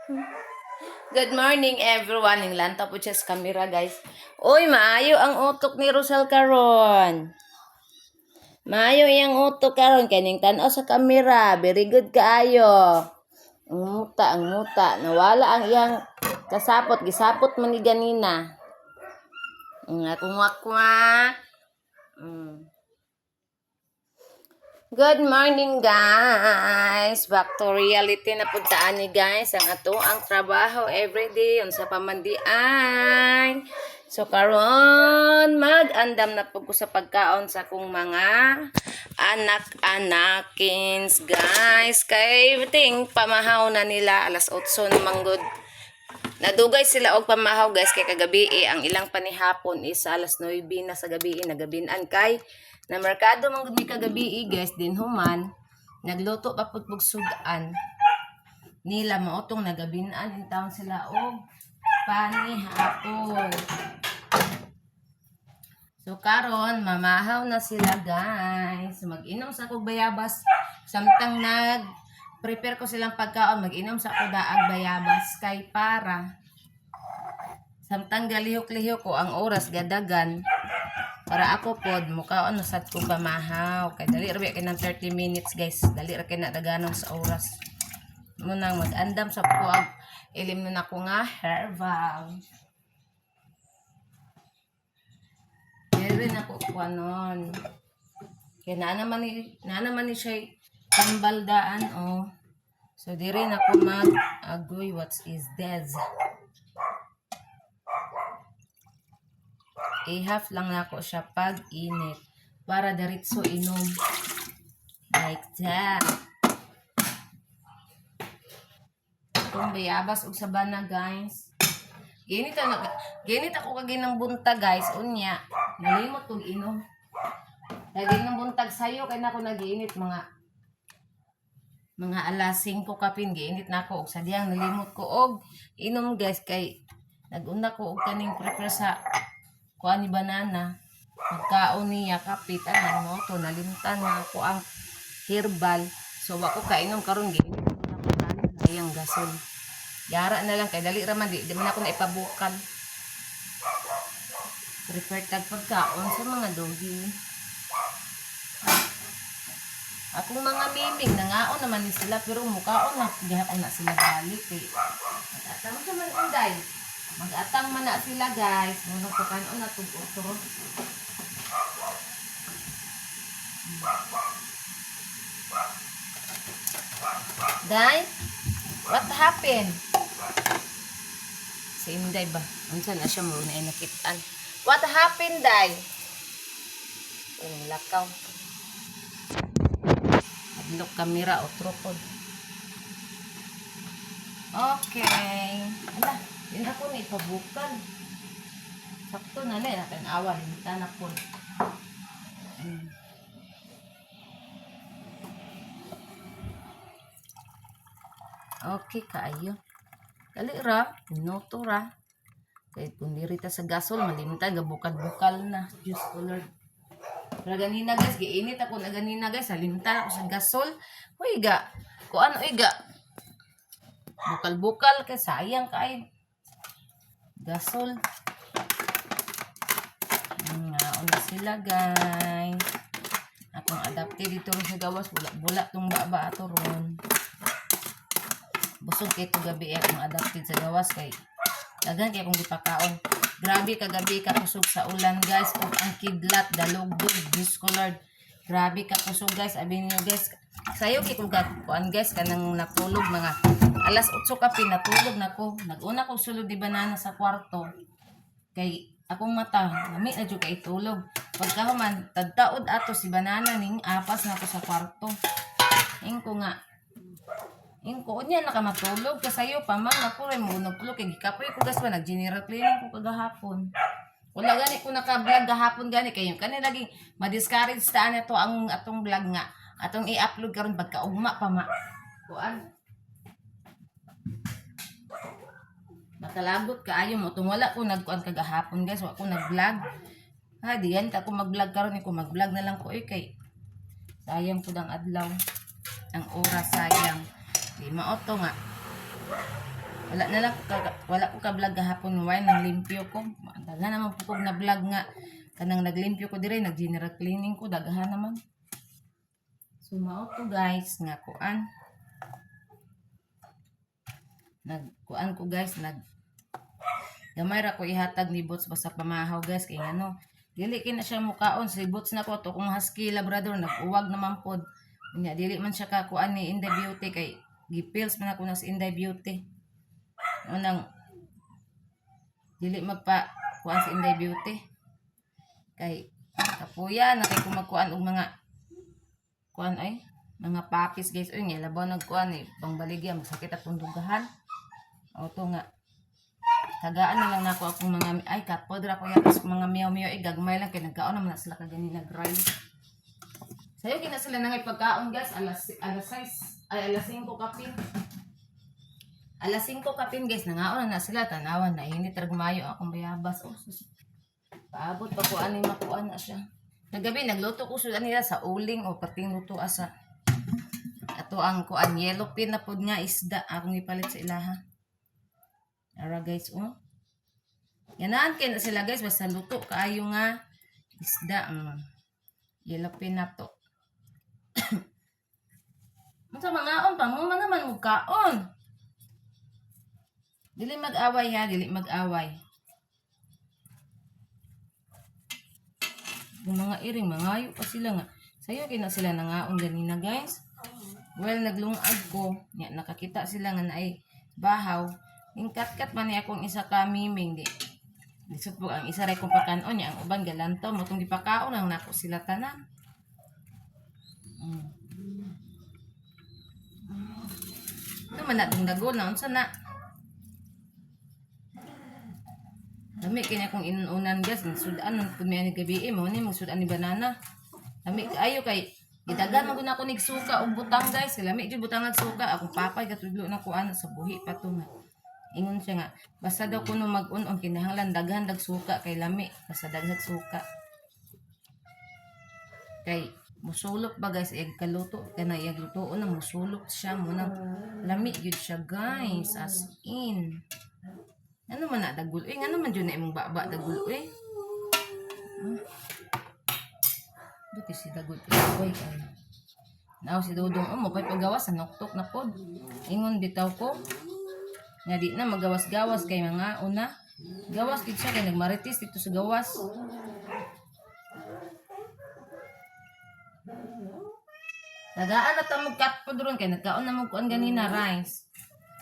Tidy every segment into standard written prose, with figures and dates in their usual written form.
Good morning, everyone. Ning lanta po siya sa camera, guys. Uy, maayo ang utok ni Rosel karon. Maayo iyang utok karon kay ning tan-aw sa camera. Very good kaayo. Ang muta, ang muta. Nawala ang iyang kasapot. Gisapot man ni ganina. Ang akong wakwak. Good morning, guys! Back to reality na puntaan ni guys. Ang ato ang trabaho everyday unsa pa man di ay. So karon mag-andam na po ko sa pagkaon sa akong mga anak-anakins, guys. Kay ting pamahaw na nila, alas 8 na manggod. Nadugay sila og pamahaw, guys, kay kagabi eh, ang ilang panihapon is alas 9 na sa gabi eh, nagabinan kay na merkado man gud mi kagabi eh, guys, din human nagluto pa pud pug sudan nila, mao tong nagabinan in town sila og panihapon. So karon mamahaw na sila, guys. Mag-inom sa kog bayabas samtang nag prepare ko silang pagkaon, mag-inom sa ko daag bayabas kay para samtang galihok-lihok ko ang oras gadagan para ako pod mukaon na sad ko pamahaw kay dali ra kay ng 30 minutes, guys. Dali ra kay na daganon sa oras. Munang mag-andam sa ko ag ilim na nako nga herbal. Diri na ko kuanon. Kay naa naman ni siya tambaldaan oh. So diri na ko mag agoy, what is this? I-half lang nako siya pag init para diretso inom. Like that. Itong bayabas og sabana, guys. Ginit na ginit ako kaginang buntag, guys, unya. Nalimot kog inom. Lagi ng buntag sayo kay nako nagiinit mga alas 5 kapin giinit na ako og sadyang nalimot ko og inom, guys, kay naguna ko og kaning prepare sa kuan ni banana, pagkaon niya kapit tanan mo to nalimtan na ako ang herbal, so wa ko kainom karon. Giinit na ko sayang gasol, yara na lang kay dali ra man, di man ako na ipabukal. Prepare tag pagkaon sa mga doggy. Akong mga miming, nangaon naman ni sila pero mukaon na gihapon na sila balik kay mag-atang sa man unday. Mag-atang man na sila, guys. Muna ko kanon na tug otro. Day, what happened? Si Inday ba? Unsa na siya mo na nakitaan? What happened, Day? Ang lakaw. Hadlok kamera otro pod. Okay. Ala, din ako na ipabukal. Sakto na na, natin awa, limita na po. Okay, kaayo. Dali ra, minuto ra. Kay kung diri ta sa gasol, malimtan, gabukal-bukal na. Diyos ko Lord. Pero ganina, guys, giinit ako na ganina, guys, halimtan ako sa gasol. Uy ga, kuan uy ga. Bukal-bukal kay sayang kay gasol. Ngaon na sila, guys. Akong adapte dito sa gawas, bula-bula tong baba ato ron. Busog kay to gabi eh, akong adapted sa gawas kay daghan kay akong gipakaon. Grabe kagabi ka kusog sa ulan, guys, ug ang kidlat dalugdog, Diyos ko Lord. Grabe ka kusog, guys, abi niyo, guys. Sayo kay kog kuan, guys, kanang natulog mga alas 8 ka pinatulog na ko. Naguna ko sulod di banana sa kwarto. Kay akong mata, lami na jud kay tulog. Pagkahuman, tagtaod ato si banana ning apas na ko sa kwarto. Ingko nga, ingko unya nakamatulog kasayo pa man ako ray mo nagtulog kay gikapoy ko gas ba, nag general cleaning ko kagahapon. Wala gani ko naka-vlog gahapon gani kay yung kani lagi ma-discourage ta na to ang atong vlog nga atong i-upload karon pagkaugma pa ma. Kuan. Nakalagot kaayo mo tung wala ko nagkuan kagahapon, guys, wa ko nag-vlog. Ha, di yan ako mag-vlog karon, ko mag-vlog na lang ko eh, kay sayang pud ang adlaw. Ang oras sayang. Di mao to nga. Wala na lang ko wala ko ka vlog gahapon why nang limpyo ko. Daghan naman po kog na vlog nga kanang naglimpyo ko dire, nag general cleaning ko, daghan naman. So mao to guys nga kuan. Nagkuan ko guys, nag gamay ra ko ihatag ni Boots basta pamahaw guys kay ngano dili kay na siya mukaon si Boots na ko to kung husky labrador, nag-uwag naman pod unya, dili man siya kakuan ni Inday Beauty kay gipills man ako na si Inday Beauty. Unang dili magpa kuan si Inday Beauty kay kapuya na kay kumagkuan og mga kuan ay mga papis guys. Uy, nga labaw nagkuan eh pangbaligya, masakit atong dugahan o to nga tagaan na lang nako akong mga ay katpod ra ko yatas mga miyaw miyaw eh gagmay lang kay nagkaon naman na sila kaganina grind. Sayo kina sila nangay pagkaon guys, alas alas 6 ay alas 5 kapin. Alas 5 kapin guys, nangaon na, na sila, tanawan na init rag mayo akong bayabas. Oh, sus. Paabot pa ko ani makuan na siya. Nagabi nagluto ko sila nila sa uling o pating luto asa. Ato ang kuan yellow pin na pod nga isda akong ipalit sa ilaha. Ara guys, oh. Yanaan kay na sila guys, basta luto kaayo nga isda. Yellow pin na to. Unsa mangaon pa mo man naman og kaon. Dili mag-away ha, dili mag-away. Yung mga iring mangayo pa sila nga. Sayo kay na sila nangaon ganina guys. Well, naglungag ko. Nya, nakakita sila nga naay bahaw. Ning kat man ni akong isa ka miming di. Lisod po ang isa ray kong pakanon niya, ang uban galantaw mo tong gipakaon ang nako sila tanan. Ito man na dagol na unsa na. Lami kini akong inunan guys, sudan man pud mi ani gabi eh, mao ni magsudan ni banana. Lami kaayo kay gidagan man gud nako nig suka ug butang guys, lami jud butang ag suka. Akong papay gatudlo na ko ana sa buhi pa to nga. Ingon siya nga basta daw kuno mag-un-on kinahanglan daghan dag suka kay lami, basta daghang suka. Kay musulok ba guys, iyag kaluto kana iyag lutuon na musulok siya mo nang lami gyud siya guys, as in. Ano man na dagul eh, ngano man jud na imong baba dagul eh. Buti si dagul oy ay. Naaw si Dudong oh, mo pa'y pagawas sa noktok na pod. Ingon bitaw ko nga di na magawas-gawas kay mga una. Gawas gid siya kay nagmarites dito sa gawas. Tagaan na ta magkatpod ron kay nagkaon na mo kuan ganina rice.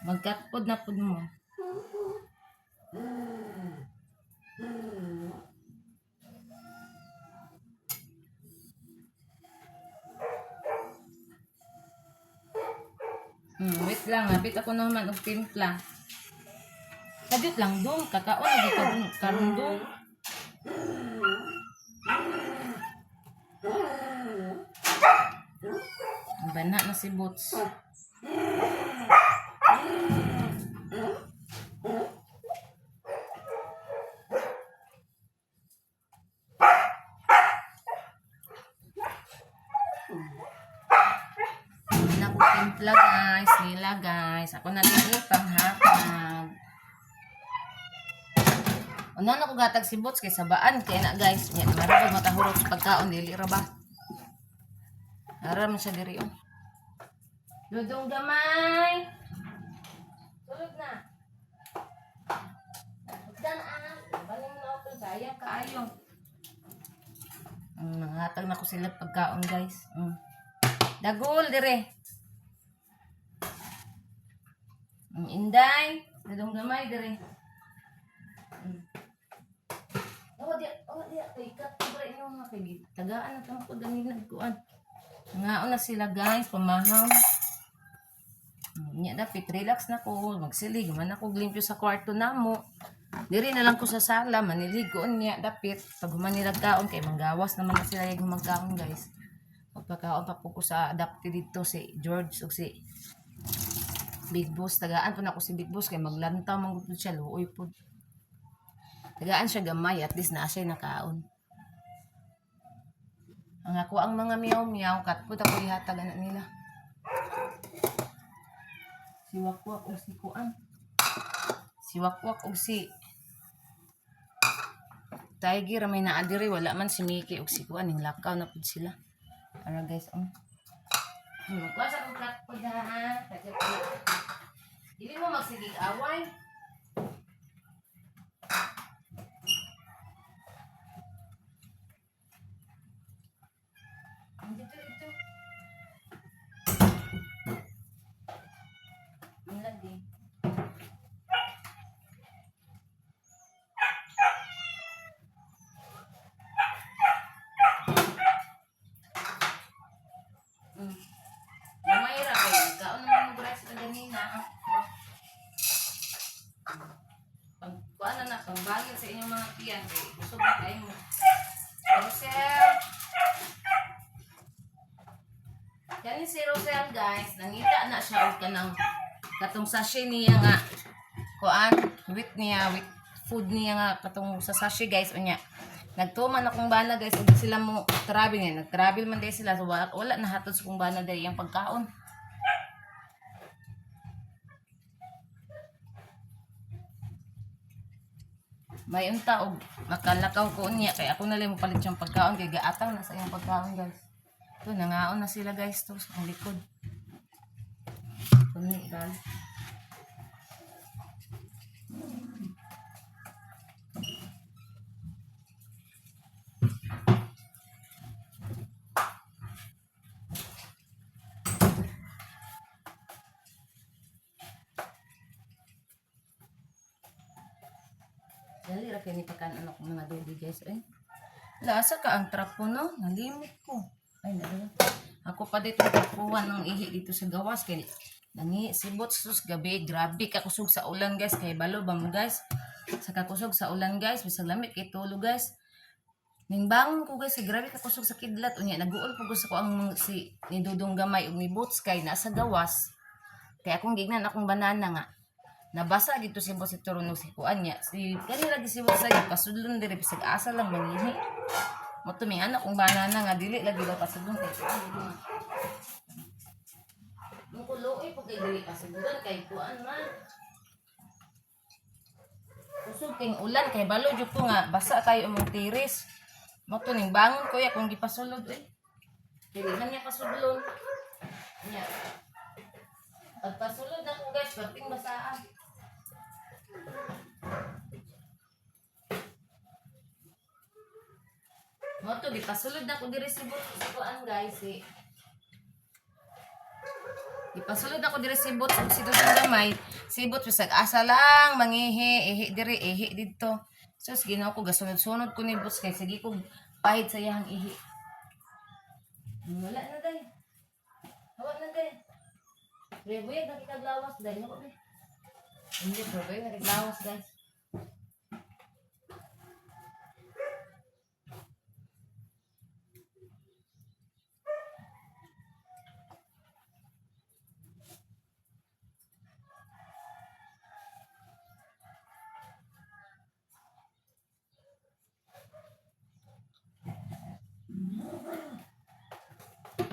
Magkatpod na pud mo. Wait lang, hapit ako naman og timpla. Kadyot lang dong, kakaon lagi ka dong, karon dong. Bana na si Boots. Naku, timpla guys, nila guys. Ako na din panghatag. Una na ko gatag si Boots kay sabaan kay na guys. Nya marabag matahurot sa pagkaon dili ra ba. Ara man siya diri oh. Dudong gamay. Sulod na. Hugdan ah. Baling na ako kaya kaayo. Nanghatag na ko sila pagkaon guys. Dagol dire. Inday, dudong gamay dire. Oh, di, kay kat ko inyo nga kay tagaan na tamo ko ganina kuan. Nangaon na sila guys, pamahaw. Nya dapit relax na ko, magsilig man ako limpyo sa kwarto namo. Diri na lang ko sa sala, manilig ko niya dapit pag human nila kaon kay manggawas naman na sila yung magkaon guys. Magpakaon pa po ko sa adopted dito si George ug si Big Boss. Tagaan po na ako si Big Boss kay maglantaw man gud siya, luoy po. Tagaan siya gamay, at least naa siya nakaon. Ang ako ang mga miyaw miyaw kat po ako ihatag anak nila. Si Wakwak o si Kuan. Si Wakwak og si Tiger may naa diri, wala man si Mickey og si kuan ning lakaw na pud sila. Ara guys, oh. Magkuha sa akong tripod ha. Dili mo magsigig away. Dito, dito. Ang lagi. Gamay ra kayo. Nagkaon naman mo rice na ganina. Pag kuan na na, pangbagil sa inyong mga tiyan kay busog na kayo mo. Rosel. Kani si Rosel guys, nangita na siya og kanang katong sachet niya nga kuan with niya with food niya nga katong sa sachet guys unya. Nagtuman akong bana guys ug sila mo travel niya, nagtravel man day sila so wala, wala na hatod sa kong bana day ang pagkaon. May unta og makalakaw ko unya kay ako na lang mo palit siyang pagkaon kay gaataw na sa iyang pagkaon guys. To nangaon na sila guys to sa akong likod. Kuni gal. Dali ra kay ni pakan anak mga dodi guys ay. Lasa ka ang trapo no, nalimot ko. Ay nalo. Ako pa dito trapuhan ng ihi dito sa gawas kay nangi sibot sus gabi grabe ka kusog sa ulan guys kay balo ba mo guys. Sa kakusog sa ulan guys, bisag lamig kay tulog guys. Ning bangon ko guys, kay grabe ka kusog sa kidlat unya naguol po gusto ko ang si ni Dudong gamay ug ni Boots kay nasa gawas. Kay akong gignan akong banana nga. Nabasa dito si Boss Turunog si kuan niya. Si kani lagi si Boss lagi pasudlon diri bisag asa lang mangihi. Mo to may anak kong banana nga dili lagi daw pasudlon kay kuan. Nung kuloy po kay dili pasudlon kay kuan man. Kusog kay ulan kay balo jud ko nga basa kayo imong tiris. Mo to ning bangon ko ya kung gipasulod eh. Dili man niya pasudlon. Nya. Pagpasulod na ko guys, perting basaan. Mo to gipasulod na ko diri si Bot sa kuan guys eh. Gipasulod ako diri si Bot ug si Dudong gamay. Si Bot bisag asa lang mangihi, ihi diri, ihi didto. Sus Ginoo ko gasunod-sunod ko ni Bot kay sige ko pahid sa iyang ihi. Wala na day. Hawa na day. Rebuyag nakikaglawas day. Nako be. Hindi bro, nakikaglawas guys.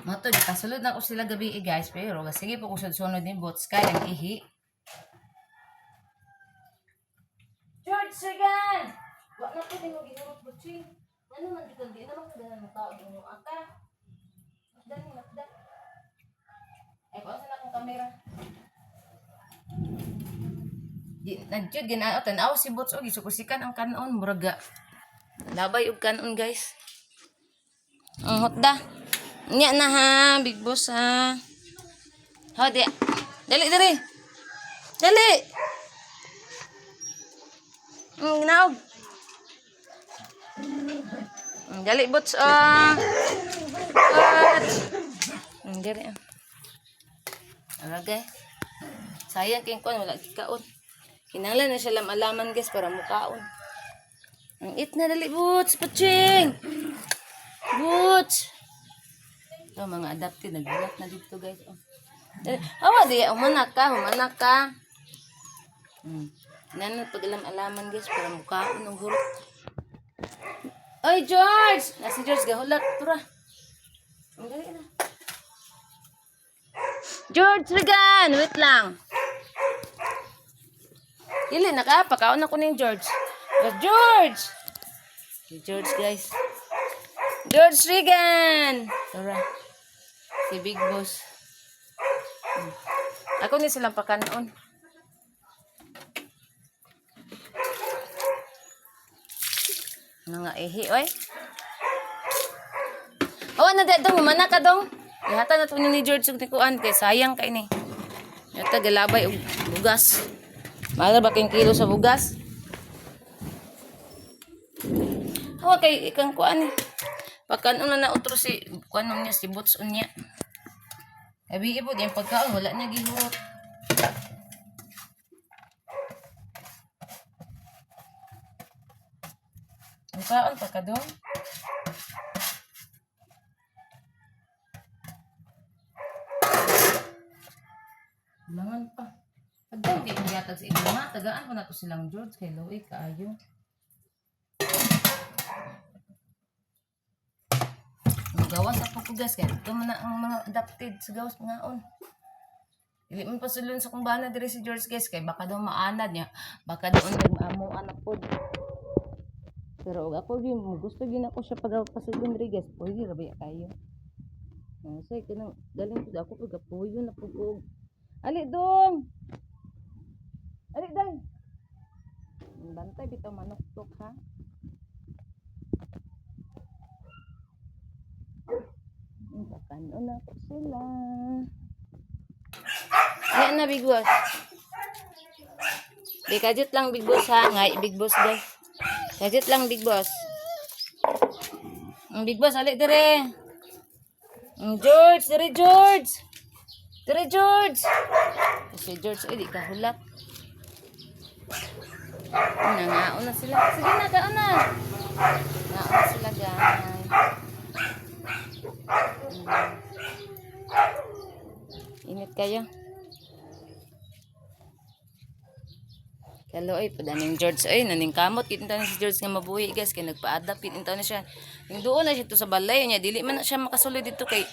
Mo to, kasulod na ko sila gabi eh, guys. Pero sige po kung sunod ni Bots kay ang ihi. George Sagan! Wa na ko nimo gihurot butching. Ano man di di naman ka ganan makaog mo aka. Makdan ni makdan. Ay ko sa akong kamera. Di nagyud ginao tan-aw si Bots og gisukusikan ang kanon murag ga. Labay og kanon guys. Ang hotda. Nya na ha, big boss ha. Ha di. Dali dali. Dali. Ginaog. Dali bots ah. Bots. Dali ah. Aragay. Sayang kay kuan wala gikaon. Kinahanglan na siya lam-alaman guys para mukaon. Ang it na dali boots, puching. Boots. Ito, mga adopted, nagbulat na dito guys. Oh. Dali. Awa, di, humanak ka, humanak ka. Nanon pag alam-alaman guys, para mukhaon ng hurot. Ay, George! Nasa George, gahulat. Tura. Ang dali na. George, Regan! Wait lang. Dili na ka, pakaon ako ning George. But George! Si George, guys. George Regan! Tara. Si Big Boss. Ako ni silang pakanon. Mga ihi, oy. Oh, na dong, mana ka dong. Ihata na to ni George ug ni kuan kay sayang kay ni. Yata galabay og bugas. Mahal ba kayong kilo sa bugas? Hawa kay ikang kuan eh. Pagkanon na na utro si kuan niya si Boots unya. Abi ibod yung pagkaon wala niya gihurot. Ang kaon pa ka dong? Langan pa. Pagdaw kay kong gihatag sa inyo ha, tagaan ko na to silang George kay Loe kaayo. Ang gawas ako ko guys kay ito man na ang mga adapted sa gawas ngaon. Dili man pasulon sa kung bana diri si George guys kay baka daw maanad niya, baka daw amo anak pod. Pero og ako gyud mo gusto gyud ako siya pag pasulon diri guys, pwede ra ba kayo. Say kanang galing pud ako pag apuyo na pud og. Ali dong. Ali day. Bantay bitaw manuktok ha. Pakanon na po sila. Ayan na, Big Boss. Di, kajit lang, Big Boss, ha. Ngay, Big Boss, guys. Kajit lang, Big Boss. Ang Big Boss, alik dire. Ang George, dire, George. Dire, George. Si George, eh, di ka hulap. Nangaon na sila. Sige na, kaon na. Nangaon na sila, guys. Init kayo. Kaloy, padaning George ay naning kamot kitang na si George nga mabuhi guys kay nagpa-adapt kitang na siya. Ning duol na siya to sa balay niya dili man na siya makasulod dito kay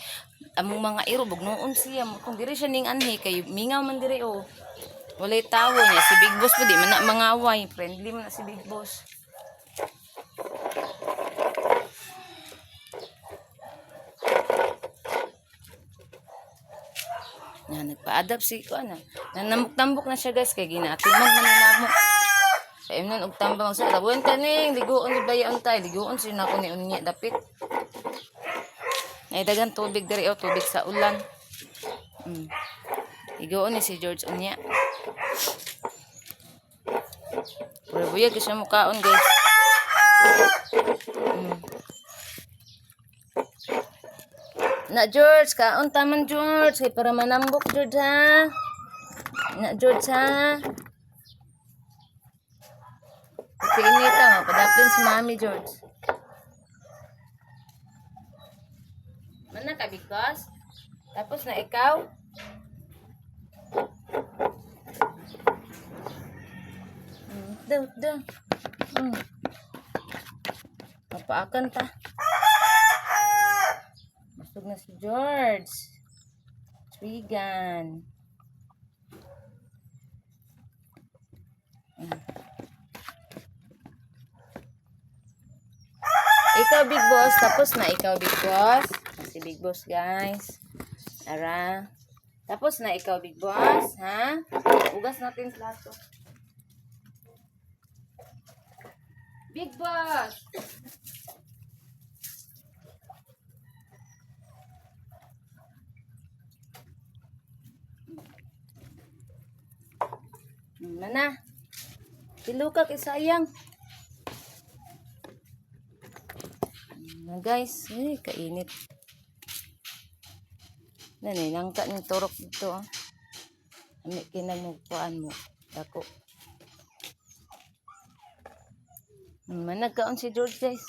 among mga iro bugnoon siya mo kung diri siya ning anhi kay mingaw man diri oh. Walay tawo niya si Big Boss po di man na mangaway, friendly man na si Big Boss. Na nagpa-adapt si ko ana. Nanambok-tambok na siya guys kay ginaatiman man ni namo. Kay nun og tambang sa tabuan kaning liguon ni bayaon tay, liguon siya nako ni unya dapit. Ay dagan tubig diri oh, tubig sa ulan. Liguon ni si George unya. Pero buyag siya mukaon guys. Na George, kaon taman George kay para manambok George ha. Na George ha. Kainita mo, padaplin si Mami George. Mana ka because? Tapos na ikaw? Daw, daw. Mapaakan ta. Busog na si George. Trigan. Ikaw, Big Boss. Tapos na ikaw, Big Boss. Si Big Boss, guys. Tara. Tapos na ikaw, Big Boss. Ha? Ugas natin plato. Big Boss! Mana? Si Luca kay sayang. Na guys, eh, kainit. Nanay, nangka ng turok dito. Oh. Ami kinagmugpuan mo. Dako. Managkaon si George guys.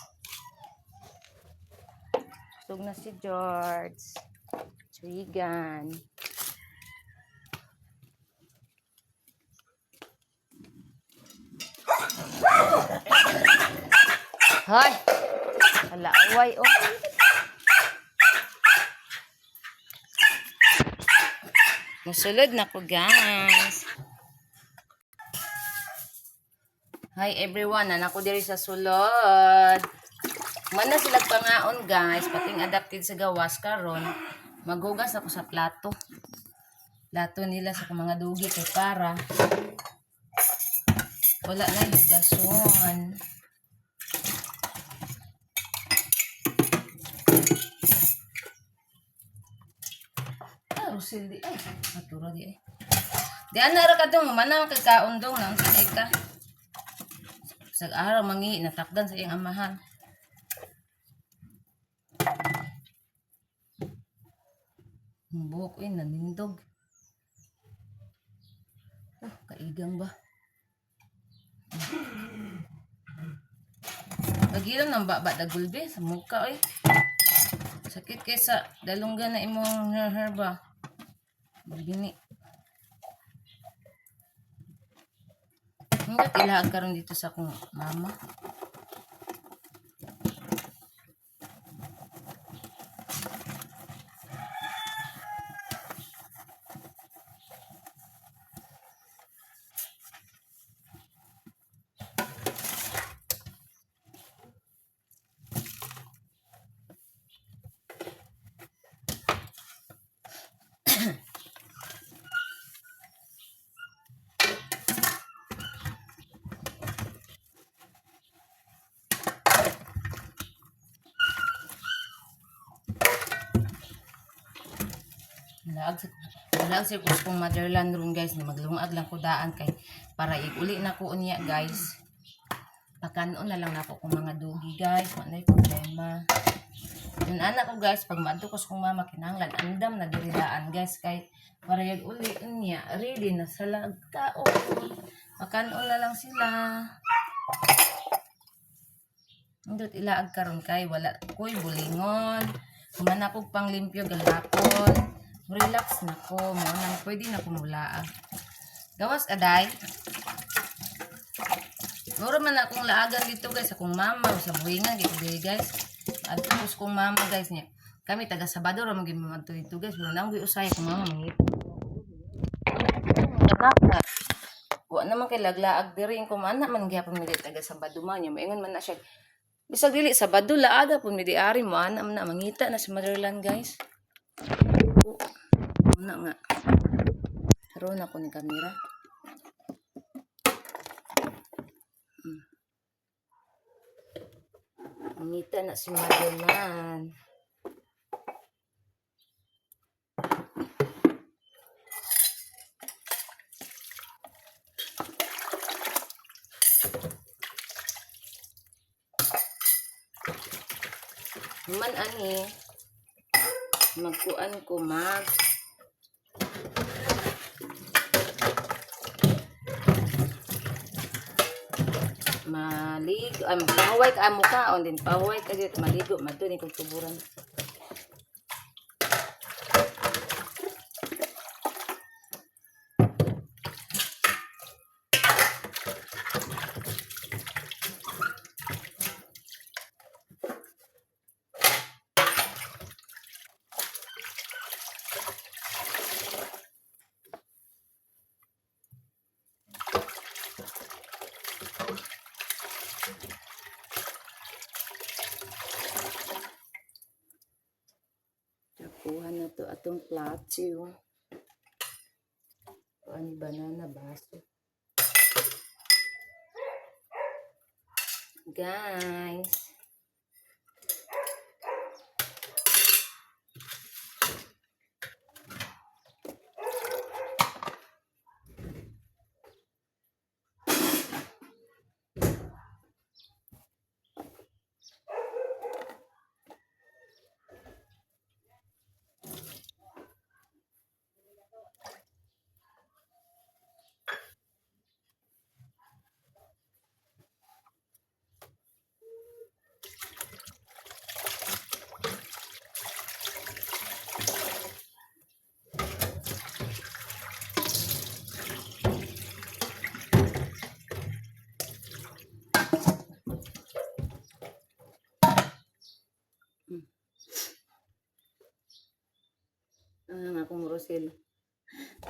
Busog na si George. Trigan. Hoy! Ala, away, oh. Musulod na ko, guys. Hi everyone, anak ko diri sa sulod. Mana sila pangaon, guys, pating adapted sa gawas karon. Maghugas ako sa plato. Plato nila sa akong mga dugi kay para wala na hugason. Ah, Rusil di ay. Natura di ay. Di ana ra kadong mana kay kaon dong naon sa ka. Sa araw mangi natakdan sa iyang amahan. Ang buhok eh, nanindog. Oh, kaigang ba? Pagilom ng baba dagulbe sa muka oy. Sakit kay sa dalunggan na imong hair ba. Bini. Hanggat ilahag karon dito sa akong mama. Laag sa laag sa kong motherland room, guys, na maglungag lang ko daan kay para iguli na ko unya, guys. Pakanon na lang nako kung mga dugi, guys, wala na problema. Yun anak ko, guys, pag maadto ko sa kong mama kinahanglan andam na diri daan, guys, kay para yag uli unya ready na sa lagkaon. Pakanon na lang sila. Indot ilaag karon kay wala ko'y bulingon. Human ako panglimpyo gahapon. Relax na ko. Mo nang pwede na ko mulaag. Gawas aday. Mura man akong laagan dito, guys, akong mama o sa buhingan kay diri, guys. Adto ko sa kong mama, guys, niya. Kami taga Sabado ra man gyud madto dito, guys. Pero nang usay akong mama mangita. Anak na. Wa naman kay laglaag diri kung ana man gyapon mi diri taga Sabado man niya. Maingon man na siya. Bisag dili Sabado laaga pud mi di ari mo ana man na mangita na sa motherland, guys. Una nga. Karon ako ni kamera. Mangita na si motherland. Man ani magkuan ko mag maligo ay magpahuway ka amo kaon din pahuway ka dito maligo madto ni kog tuburan. Nakuha na to atong plato. Kuan banana baso. Guys. Ah, akong Rosel.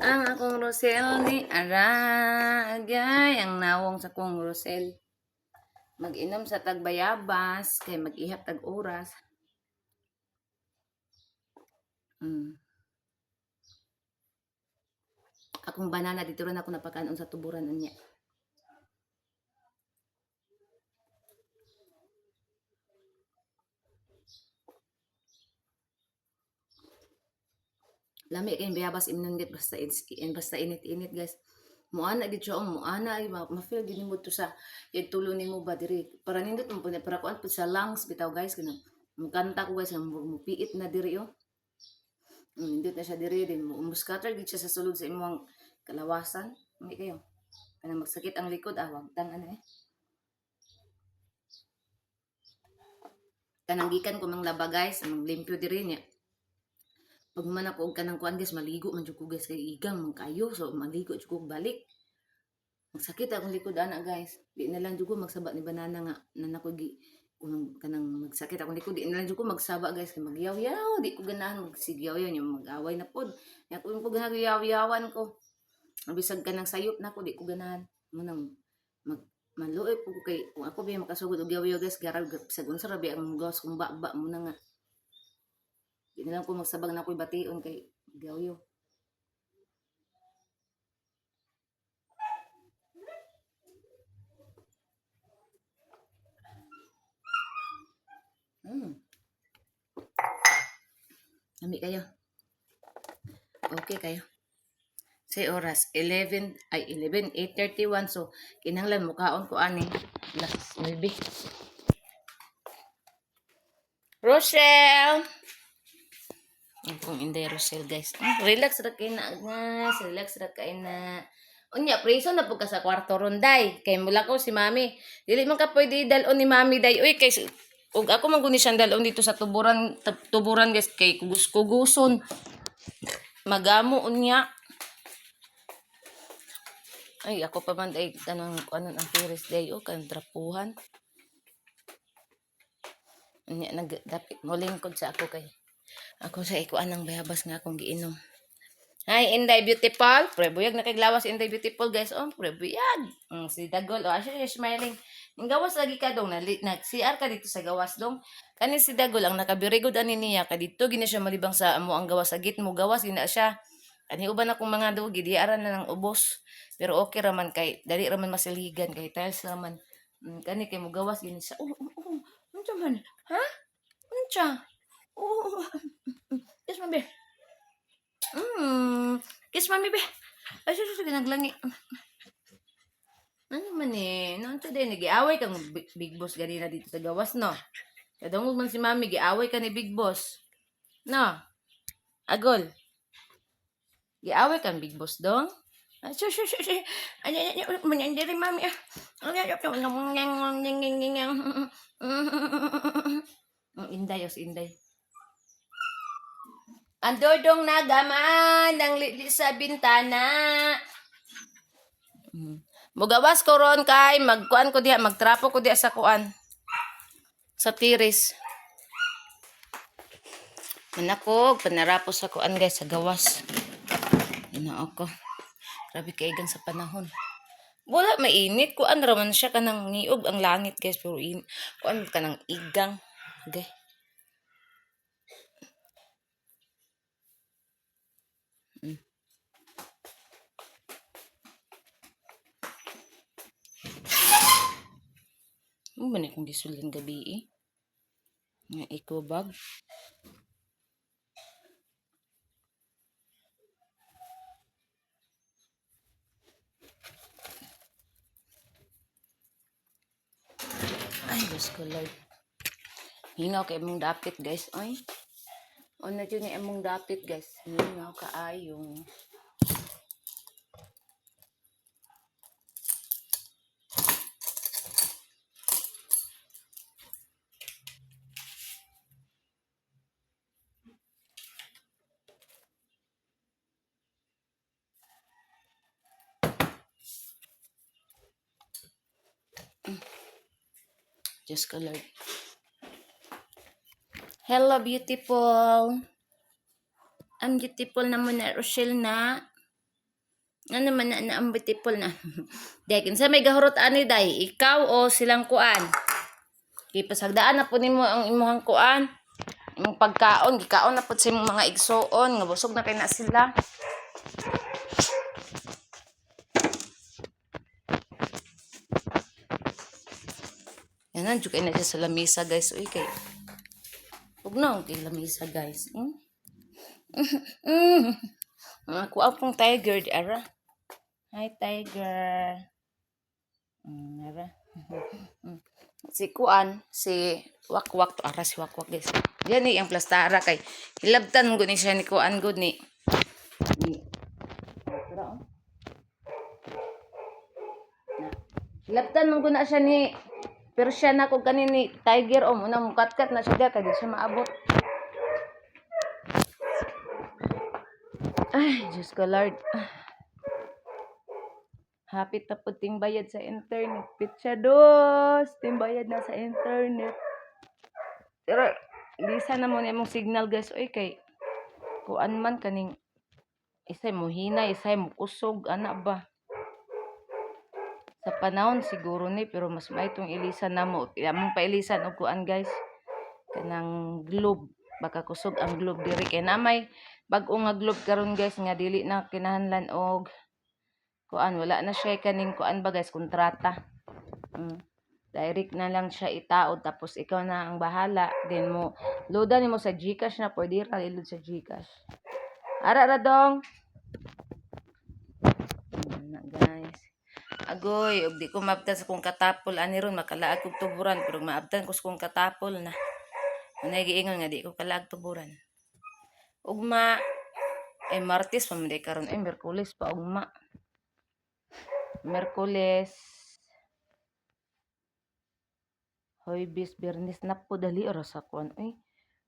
Ang akong Rosel ni Aragay. Ang nawong sa kong Rosel. Mag-inom sa tagbayabas, kay mag-ihap tag oras. Akong banana dito rin ako napakanon sa tuburan niya. Lami kay bayabas imnon git basta basta init-init, guys. Muana gid siya, oh, muana ay ma-feel gid nimo to sa tulo nimo ba diri. Para nindot mo pud para kuan pud sa lungs bitaw, guys, kanang mukanta ko, guys, mupiit na diri, oh. Nindot na siya diri din mo scatter gid siya sa sulod sa imong kalawasan. Lami kayo. Kanang magsakit ang likod, ah, wag tang ano eh. Kanang gikan ko manglaba, guys, maglimpyo diri niya. Pag man ako og kanang kuan, guys, maligo man jud ko, guys, kay igang man kayo, so maligo jud ko balik. Magsakit akong likod ana, guys. Di na lang jud ko magsaba ni banana nga nan ako gi kung kanang magsakit akong likod, di na lang jud ko magsaba, guys, kay magyaw-yaw, di ko ganahan magsigyaw-yaw nya mag-away na pod. Nya ko ko ganahan yaw-yawan ko. Bisag kanang sayop na ko, di ko ganahan. Mo nang mag maluoy po ko kay kung ako ba makasugod og yaw-yaw, guys, garag bisag unsa ra ba ang gawas kong ba mo na nga. Di na lang ko magsabag na ako'y bation kay gawyo. Lami kayo. Okay kayo. Sa oras 11 ay 11 8:31, so kinahanglan mukaon ko ani last 9. Rochelle. Ang kong inday Rochelle, guys. Relax ra kay na, guys. Relax ra kay na. Unya, preso na po ka sa kwarto ron, day. Kay mula ko si mami. Dili man ka pwede dalon ni mami, day. Uy, kay ug ako man guni siyang dalon dito sa tuburan, tuburan, guys, kay kugus-kuguson. Magamo unya. Ay, ako pa man day kanang kuanon ang tiris day o kanang trapuhan. Unya nagdapit mo lingkod sa ako kay ako sa ikuan ng bayabas nga akong giinom. Hi, Inday Beautiful. Pre buyag na kay lawas Inday Beautiful, guys. Oh, pre buyag. Si Dagol, oh, siya smiling. Ang gawas lagi ka dong, nag CR ka dito sa gawas dong. Kani si Dagol ang nakabirigod ani niya ka dito gina siya malibang sa amo ang gawas agit mo gawas gina siya. Kani uban akong mga dugi di aran na ng ubos. Pero okay ra man kay dali ra man masilhigan kay tiles ra man. Kani kay mo gawas gina siya. Oh. Unsa man? Ha? Unsa? Oh. Kiss mami. Kiss mami be. Ay, sus, sus, naglangi. Ano man eh? Noon today, nagiaway kang big boss ganina dito sa gawas, no? Kadungog man si mami, giaway ka ni big boss. No? Agol. Giaway kang big boss dong? Ay, sus, sus, sus, sus. Ay, ay, ay, ay, ay, ay, mami, ah. Ay, ay, ay, ay, ay, ay, ay, ay, ay. Ang inday, os inday. Ang dodong nagaman ang lili sa bintana. Mugawas ko ron kay magkuan ko diha, magtrapo ko diha sa kuan. Sa tiris. Manakog, panarapo sa kuan, guys, sa gawas. Ginoo ko. Grabe kaigan sa panahon. Wala mainit, kuan ra man siya kanang niog ang langit, guys, pero kuan kanang igang. Okay. Ano ba na akong gisulyan gabi eh? Nga eco bag. Ay, Diyos ko, Lord. Hingaw kay imong dapit, guys. Ay. Una dyan yung imong dapit, guys. Hingaw kaayong. Diyos ko, Lord. Hello, beautiful. Ang beautiful na mo na, Rochelle na. Ano man na, na ang beautiful na. Day, kinsa may gahurot ani, day? Ikaw o silang kuan? Kay pasagdaan na po nimo ang imuhang kuan. Imong pagkaon, gikaon na po sa imong mga igsuon, nga busog na kay na sila. Yan na, kay na siya sa lamisa, guys. Uy, kay. Huwag na kay lamisa, guys. Ako pong tiger, di ara. Hi, tiger. Ara. Si Kuan, si Wakwak to ara si Wakwak, guys. Diyan ni ang plastara kay hilabtan gud ni siya ni Kuan gud ni. Ni. Tara, oh. Na. Hilabtan man gud na siya ni pero siya na kog kanin ni Tiger o muna mukatkat na siya diya kay di siya maabot. Ay, Diyos ko Lord. Hapit na po ting bayad sa internet. Pitsa dos! Ting bayad na sa internet. Pero, di sana mo na imong signal, guys. Uy, kay, kuan man kaning, isay mo hina, isay mo kusog, ana ba? Sa panahon siguro ni, pero mas may itong ilisan na mo. Among pailisan og kuan, guys. Kanang Globe. Baka kusog ang Globe diri kay na may bag-o nga Globe karon, guys, nga dili na kinahanglan og kuan, wala na siya kaning kuan ba, guys, kontrata. Direct na lang siya itaod tapos ikaw na ang bahala din mo loadan nimo sa GCash na pwede ra i-load sa GCash. Ara ra dong. Na, guys. Agoy, og di ko maabtan sa kong katapol ani ron makalaag kog tuburan pero maabtan ko sa kong katapol na. Unay giingon nga di ko kalaag tuburan. Ugma ay Martes pa man di karon ay Miyerkules pa ugma. Miyerkules, Huwebes, Biyernes na po dali oras sa kuan uy.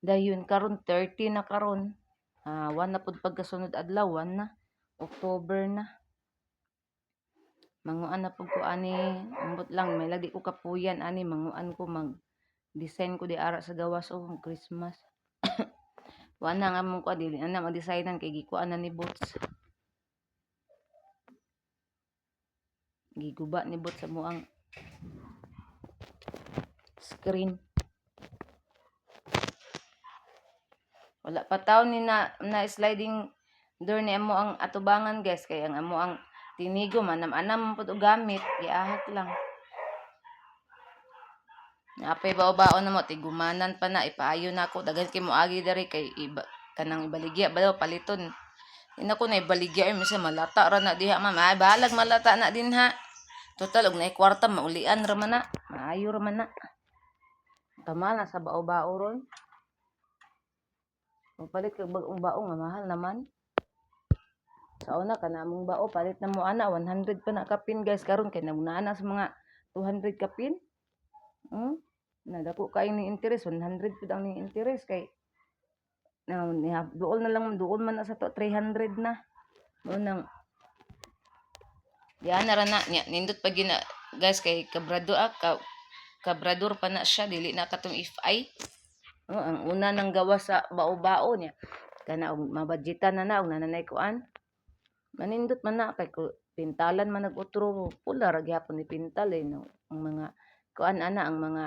Dayon karon 30 na karon. Ah, 1 na pud pagkasunod adlaw, 1 na. October na. Manguan na pud ko ani, ambot lang may lagi ko kapuyan ani manguan ko mag design ko di ara sa gawas o Christmas. Wa na nga mong kuan dili na na ma-designan kay gikuan na ni Boots. Giguba ni Boots sa muang screen. Wala pa taon ni na, na sliding door ni amo ang atubangan, guys, kay ang amo ang tinigo manam-anam pud og gamit giahak lang. Napay bao-bao na mo tigumanan pa na ipaayo na ako daghan kay moagi diri kay iba kanang ibaligya ba daw paliton. Ina ko na ibaligya ay minsan malata ra na diha, ma'am. Ay bahalag malata na din ha. Total og naay kwarta maulian ra man na. Maayo ra man na. Kamahal na sa bao-bao ron. Magpalit kag bag-ong bao nga mahal naman. Sa una kana among bao palit na mo ana 100 pa na kapin, guys, karon kay nagunaan na sa mga 200 kapin. Nadako kay ni interest 100 pud ang ning interest kay na niya duol na lang duol man na sa to 300 na. Mao nang diyan na ra na niya nindot pa gyud na, guys, kay kabrado ah ka, kabrador pa na siya dili na katong if I. Oh, ang una nang gawa sa bao-bao niya kana og mabudgetan na na og nananay kuan. Manindot man na kay pintalan man nag-utro pula ra gyapon ni pintal eh no. Ang mga kuan ana ang mga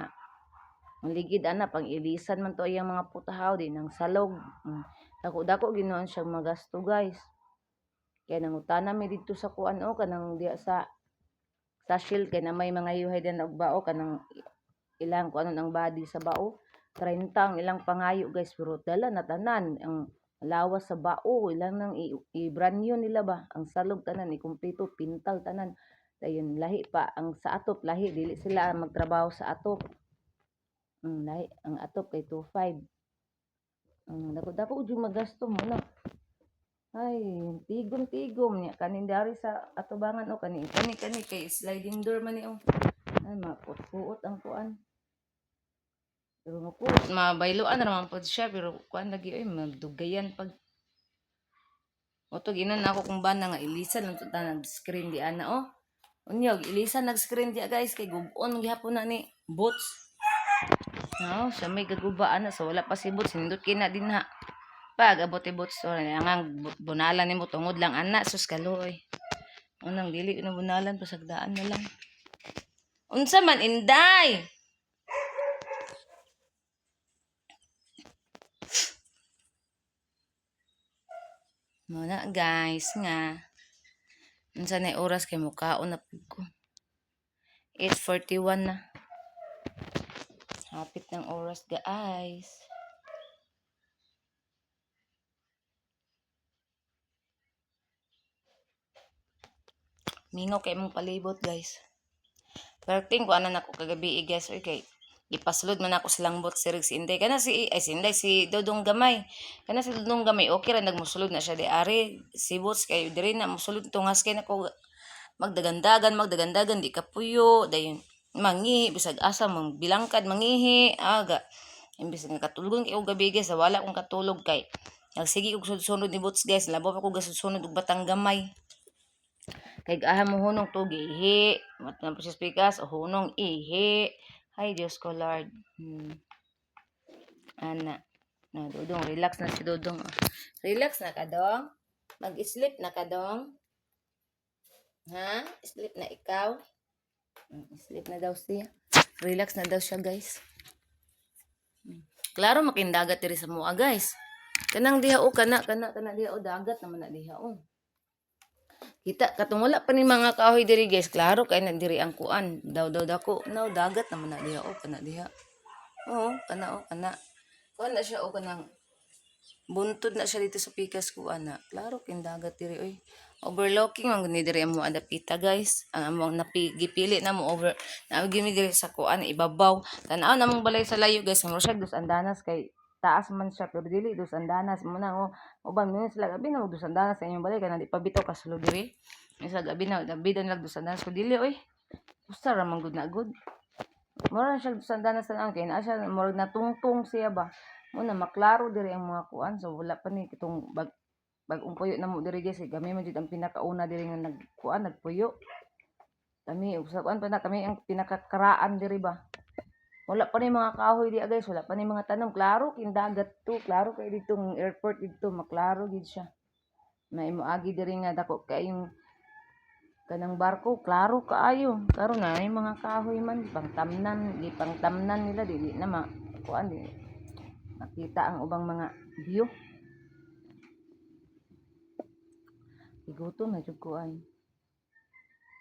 ang ligid ana pang ilisan man to iyang mga putahaw di nang salog. Dako dako ginoon siyang magasto, guys. Kaya nangutana mi didto sa kuan o kanang diya sa Shield kay na may mga yuhay din og bao kanang ilang kuanon ang body sa bao. 30 ang ilang pangayo, guys, pero dala na tanan ang lawas sa bao ilang nang i-brand new nila ba ang salog tanan ikumpleto pintal tanan dayon lahi pa ang sa atop lahi dili sila magtrabaho sa atop. Lahi ang atop kay 25. Ang dako dako jud magasto mo na. Ay, tigom-tigom niya kanin dari sa atubangan o kani kani kani kay sliding door man ni oh. Ay mapuot ang kuan. Pero mapuot mabayloan ra man pod siya pero kuan lagi oy madugayan pag Oto ginan na ako kung bana nga ilisan lang to nag screen di ana oh. Unya ilisan nag screen di, guys, kay gubon gihapon na ni Boots. No, siya may gaguba ana so wala pa si Boots nindot kay na din ha. Pag abot ni Boots so nga bunalan nimo tungod lang ana sus kaluoy. Unang dili na bunalan, pasagdaan na lang. Unsa man, Inday? Muna guys nga. Unsa na oras kay mukaon na pud ko. 8:41 na. Hapit ng oras, guys. Mingaw kay mong palibot, guys. Pero ko ana nako kagabi eh, guys. Oy, kay ipasulod man ako sa langbot si Riggs Inday. Kana si ay si Inday, si Dodong Gamay. Kana si Dodong Gamay okay ra, nagmusulod na siya di ari si Boots kay diri na musulod tungas kay nako magdagandagan magdagandagan, di kapuyo dayon mangihi bisag asa bilangkad mangihi aga imbes nga katulgon kay og gabi, guys. Wala akong katulog kay nagsige og sudsunod ni Boots, guys. Labaw pa ko gasunod og batang gamay kay aha mo hunong to gihi mat na po siya pikas o hunong ihi. Ay, Diyos ko Lord. Ana na Dodong, relax na si Dodong, oh. Relax na ka, dong. Mag-sleep na ka, dong, ha? Sleep na ikaw. Sleep na daw siya. Relax na daw siya, guys. Klaro makindagat diri sa mua, guys. Kanang diha o kana kana kana diha o dagat naman na diha o. Kita katong wala pa ni mga kahoy diri, guys, klaro kay na diri ang kuan. Daw daw dako, no, dagat naman na diha o kana diha. Oo, kana o kana. Kuan na siya o kanang buntod na siya dito sa pikas ko ana. Klaro kin dagat diri oy. Overlooking man gud ni diri ang mga dapita, guys. Ang among napi gipili na mo over na gimi diri sa kuan ibabaw. Tan-aw namong balay sa layo, guys. Mura siya dos andanas kay taas man siya pero dili dos andanas mo na oh. Uban mo sila gabi na dos andanas sa inyong balay kay di pa bitaw kasulod diri. Isa gabi na gabi na dos andanas ko dili oy. Usa ra man gud na gud. Mura na siya dos andanas tan kay naa siya murag natungtong siya ba. Mo na maklaro diri ang mga kuan, so wala pa ni kitong bag-ong puyo na mo diri, guys, kay kami man jud ang pinakauna diri nga nagkuan nagpuyo. Kami ug sa kuan pa na kami ang pinakakaraan diri ba. Wala pa ni mga kahoy di, guys, wala pa ni mga tanom. Klaro king dagat to, klaro kay ditong airport didto, maklaro gid siya. Na imo agi diri nga dako kay yung kanang barko, klaro kaayo. Karon na yung mga kahoy man pangtamnan, di pangtamnan nila dili na ma kuan di makita ang ubang mga view. Gigutom na jud ko ay.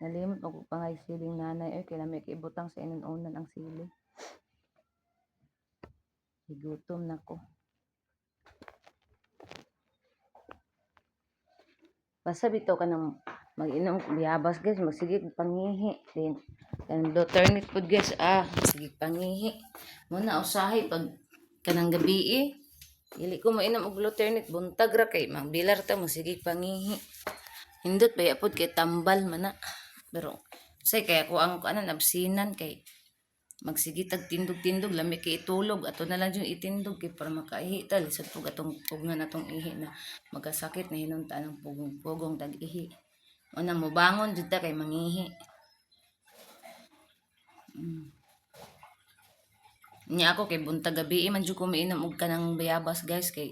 Nalimot ako pangay siling nanay ay kay lami kay ibutang sa inunan ang sili. Gigutom na ko. Basta bitaw ka ng mag-inom biyabas, guys, magsige pangihi din. Kanang alternate food, guys, ah, sige pangihi. Muna usahay pag kanang gabi eh. Dili ko mainom og alternate buntag ra kay magbilar ta magsige pangihi. Hindot ba pod kay tambal man na. Pero say kaya ko ang kuanan absinan kay magsige tag tindog-tindog lami kay itulog ato na lang yung itindog kay para makaihi ta lisod pug atong pugngan atong ihi na magkasakit na hinunta ng pugong-pugong tag ihi. Una mobangon jud ta kay mangihi. Nya ako kay buntag gabi man jud ko miinom og kanang bayabas, guys, kay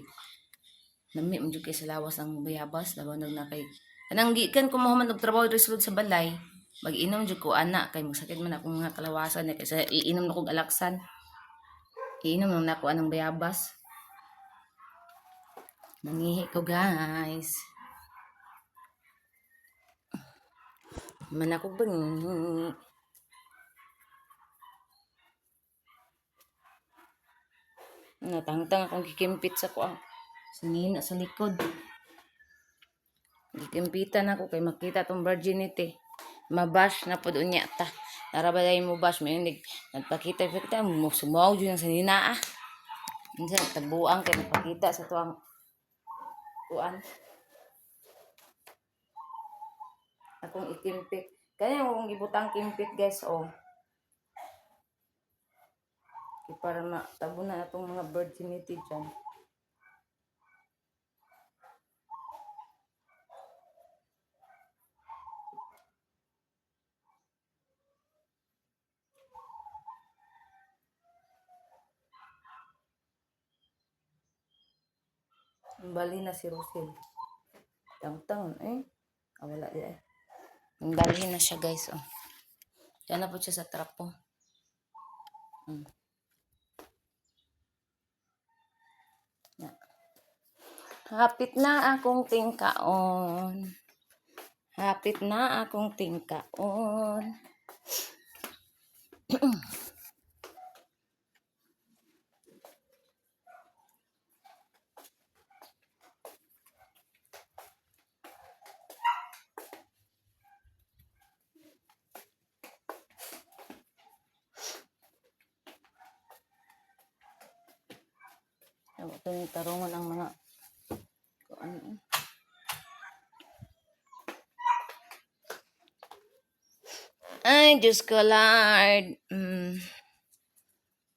lami man jud kay sa lawas ang bayabas labaw nag na kay kanang gikan ko mahuman og trabaho diri sulod sa balay, mag-inom jud ko ana kay magsakit man akong mga kalawasan eh, kaysa iinom na kog alaksan, iinom lang nako anang bayabas. Nangihi ko, guys. Man ako bangi. Natangtang akong gikimpit sa kuang singina sa likod. Gikimpitan ako kay makita tong virginity. Mabash na pod unya ta. Tara ba dahil mo bash may nagpakita kita mo sumaw jud ang sanina ah. Unsa tabuang kay napakita sa tuang kuan. Akong ikimpit. Kanya akong gibutang kimpit, guys, oh. Kay para matabo na atong mga virginity dyan. Bali na si Rosel. Tangtang eh. Ah, wala di eh. Balhin na siya, guys, oh. Diyan na po siya sa trapo. Na. Hapit na akong tingkaon. Hapit na akong tingkaon. Ito yung tarungan ang mga kung ano eh. Ay, Diyos ko, Lord.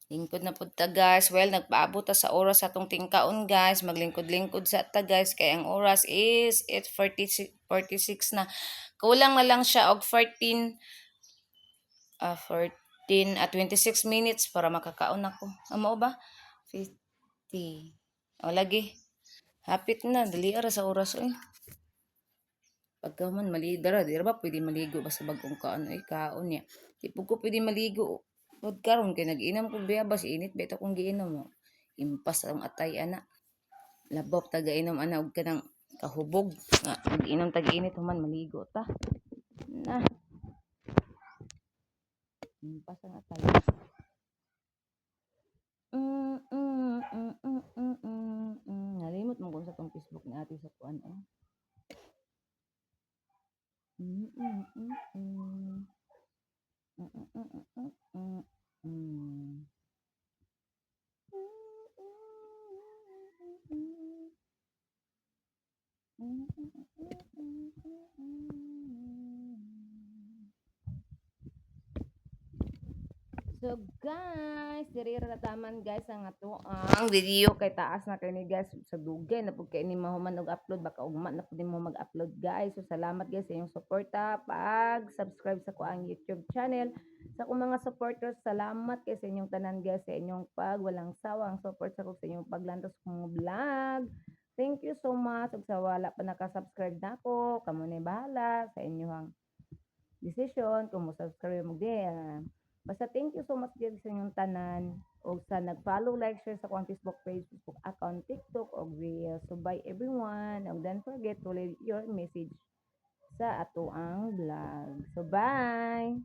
Lingkod na pud ta, guys. Well, nagpaabot ta sa oras sa atong tingkaon, guys. Maglingkod-lingkod sa ta, guys. Kay ang oras is 8:46 46 na. Kulang na lang siya og 14 at 26 minutes para makakaon ako. Amo ba? 50. O lagi. Hapit na. Dali ara sa oras oy. Pagka man malidara, di ra ba pwede maligo basta bagong kaon ay kaon niya. Di po ko pwede maligo. Pod karon kay nag-inom ko biyabas init beta kong giinom mo. Impas ang atay ana. Labop taga inom ana og kanang kahubog nga mag-inom tag init human maligo ta. Na. Impas ang atay. Nalimot mo kung sa tong Facebook ni ate sa kuan eh. So guys, diri ra taman, guys, ang ato ang video kay taas na kay ni, guys, sa dugay na pud kay ni mahuman og upload, baka ugma na pud nimo mag-upload, guys. So salamat, guys, sa inyong suporta, pag subscribe sa akoang YouTube channel. Sa akong mga supporters, salamat kay sa inyong tanan, guys, sa inyong pag walang sawang support sa ko sa inyong paglantos kong vlog. Thank you so much. Ug sa wala pa naka-subscribe nako, kamo na bahala sa inyong decision kung mo subscribe mo di. Basta thank you so much guys sa inyong tanan og sa nag-follow, like, share sa akong Facebook page, Facebook account, TikTok og Reels. So bye, everyone. Og don't forget to leave your message sa ato ang vlog. So bye.